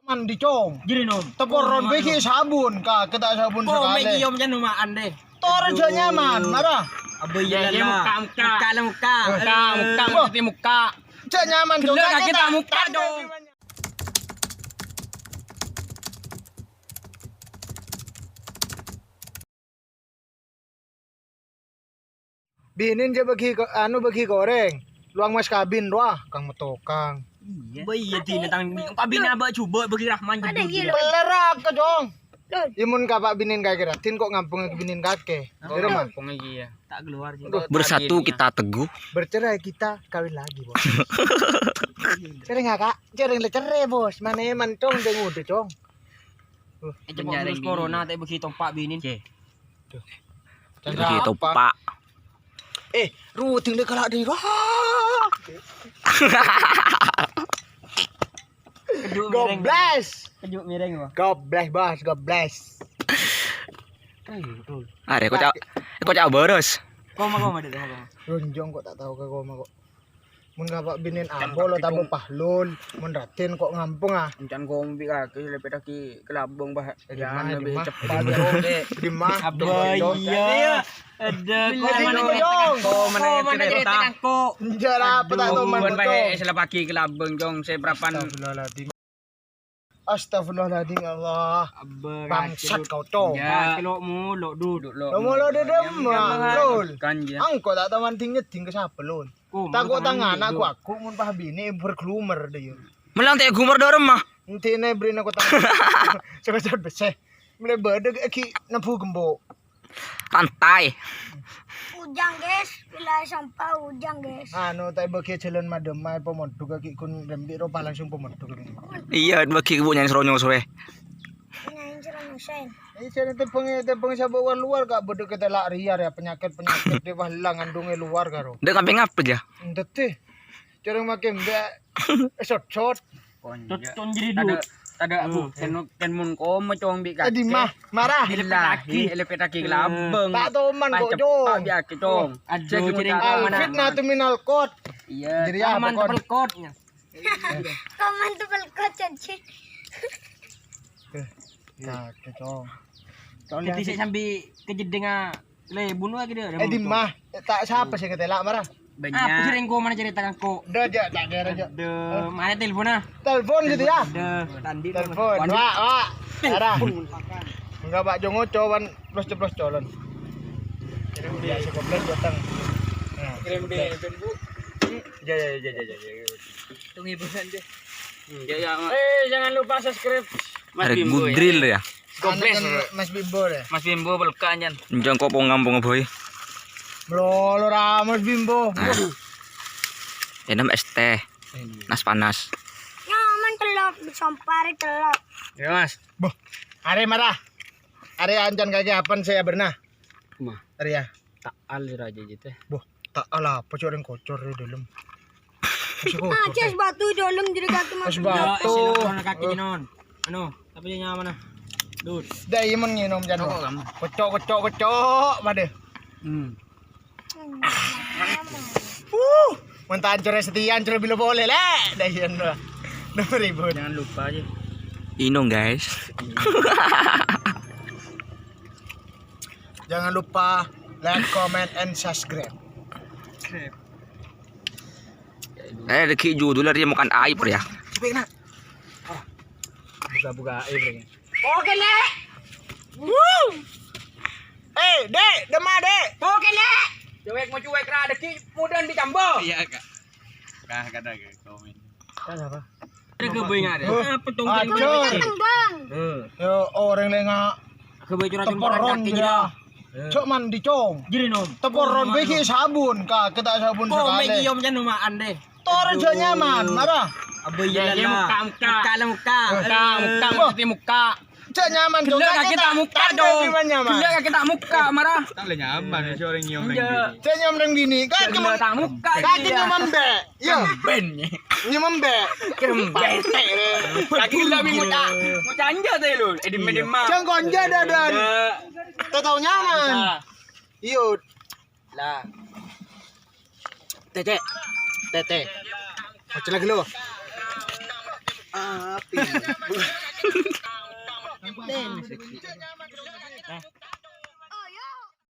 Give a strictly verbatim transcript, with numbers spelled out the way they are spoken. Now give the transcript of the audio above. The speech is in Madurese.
Mandi, Cong. Jadi, Nom. Teporon bagi sabun, Kak. Kita sabun sekali. Meki, Om, jangan numaan deh. Tor aja nyaman, marah. Apa iya, iya, lah. Muka, muka. Muka lah, muka. Muka, muka, mesti muka. Aja nyaman, Cong. Gelek kaki tak muka, dong. Binin je bagi ko-, anu, bagi koreng. Luang mas kabin rowa, kang metokang. Iya. Ba iya, dina tang kabin abak coba bagi Rahman. Ada, iya, lo. Beler aku, Cong. Lo. Imun kapak binin kake ratin kok ngampung ke binin kake. Di rumah. Ngampung iya. Tak keluar sih. Bersatu kita teguh. Bercerai kita kawin lagi, Bos. Cerai nggak, Kak? Cerai le cerai, Bos. Mana eman, Cong, dia ngudu, Cong. Eh, coba virus corona, tapi bagi tompak binin. Cek. Tuh. Jadi apa? Topak. Eh, rutin deh kalau di wah. Kedua miring. Gobles. Kedua miring, Bang. Gobles, Bos, gobles. Ayo, tuh. Are, kok cak, kok cak boros? Koma, koma, deh, koma, koma. Lonjong kok tak tahu ke koma kok. Mun ngapa binin abo lo tabo pahlul, mun raden kok ngampung ah. Encan kombi kaki, lepet lagi ke Labong, bah. Di mana, jangan di lebih mana? Cepat, oke. Di mana? Abo, iya. Ada, kok mana cerita? Kok mana cerita? Kok mana cerita, kok? Enjar apa tak tahu, man, bae, selepas pagi ke Labong, Jong, saya berapan. Astagfirullahaladzim. Astagfirullahaladzim, ya Allah. Bangsat kau, Cong. Ya, kilo mulo duduk lo. Lo mulo duduk, Lul. Kan, ya. Engko tak tahu ding nyeding ke siapa, Lul? Tako' tang ana'ku aku mun pas bine berglumer deh, ya. Melang te' glumer dâ' remma. Entine bherri'na kotang. Sebesar besar. Mele bâdâ gi' nebu gembo. Pantai. Ujang, guys. Wilayah sampah ujang, guys. Anu, ta' bagi jalan madem ae pemodok gi' kun rembi' ropa langsung pemodok. Iya, bagi bu nyanyi seronyo sowe. Nyanyi seronyo sowe. Ini jadi tepung, tepung sabuk luar, Kak, bodoh kita lak riar ya, penyakit-penyakit di wah lang ngandungnya luar karo. Ndak sampai ngapa ya? Ndak deh. Corong makin mbak sot-sot. Cocon jadi dut. Ada, ada bu, ken, ken mun komo cong bi kake. Di mah, marah. Billahi, elepet lagi ke Labong. Tak toman kok, Cong. Bi ake, Cong. Aduh, jadi mana? Al fitnah tu minal kot. Iya, jadi apa kot? Kot. Koman tu pelkot, Cong. Kake, Cong. Jadi saya sambil kejedeng, ah. Le, bunuh lagi dia. Eh, di mah. Tak siapa sih ngetela marah? Banyak. Apa sih rengko mana cerita kangko? Udah aja, tak kira aja. Aduh, mana telepon ah? Telepon gitu ya? Udah, tadi telepon. Wah, wah. Arah. Enggak, Pak Jongo cowan plus ceplos colon. Kirim di sekolah datang. Kirim di Bu. Ya, ya, ya, ya, ya, ya. Tunggu ibu nanti. Hmm, ya, ya, Mak. Eh, jangan lupa subscribe. Mas Bimbo, ya. Gudril ya. Gobes. Anu kan Mas Bimbo deh. Mas Bimbo pelka anjan. Jangko pongam pongo boy. Melolo ra Mas Bimbo. Nah. Minum es teh. Nas panas. Nyaman telok, disompari telok. Ya, Mas. Boh, are marah. Are ancan kaki apan saya pernah. Mah. Are ya. Ta'al raja gitu. Boh, ta'al apa sih orang kocor di dalam? Masih kocor. Ah, es batu di dalam jadi kaki mas. Es batu. Kaki non. Anu, tapi nyaman ah. Dud. Dah iya men nginom jan. Kocok, kocok, kocok, pada. Hmm. Uh, mentah hancur setia, hancur bila boleh le. Dah iya no. Nomor ribu. Jangan lupa aja. Inung guys. Jangan lupa like, comment, and subscribe. Eh, deki judulnya dia makan aib ya. Coba nak. Buka-buka aib ya. Oke, Lek. Wuh. Eh, Dek, dema, Dek. Oke, Lek. Cuek mau cuek ra deki mudan dicambo. Iya, Kak. Nah, kadang komen. Kenapa? Ada kebingan ada. Apa tuh? Acor. Tenggang. Eh. Yo orang lenga. Kebingan curhat teporon kaki dia. Cok mandi cong. Jadi nom. Teporon bagi sabun kak, kita sabun sekali. Kok megi om jangan numaan deh. Tor aja nyaman, marah. Abe iya lah. Muka, muka. Muka lah, muka. Muka, muka, mesti muka. Cek nyaman dong. Gelek kaki tak muka dong. Gelek kaki tak muka, marah. Tak le nyaman si orang nyium reng bini. Cek nyium reng bini. Kaki tak muka. Kaki nyium ambek. Iya. Ben. Nyium ambek. Kembet. Kaki gelek mi muka. Muka anja teh lu. Edim edim mah. Cang konja dadan. Tau nyaman. Iyo. Lah. Tete. Tete. Ojo lagi lo. Api.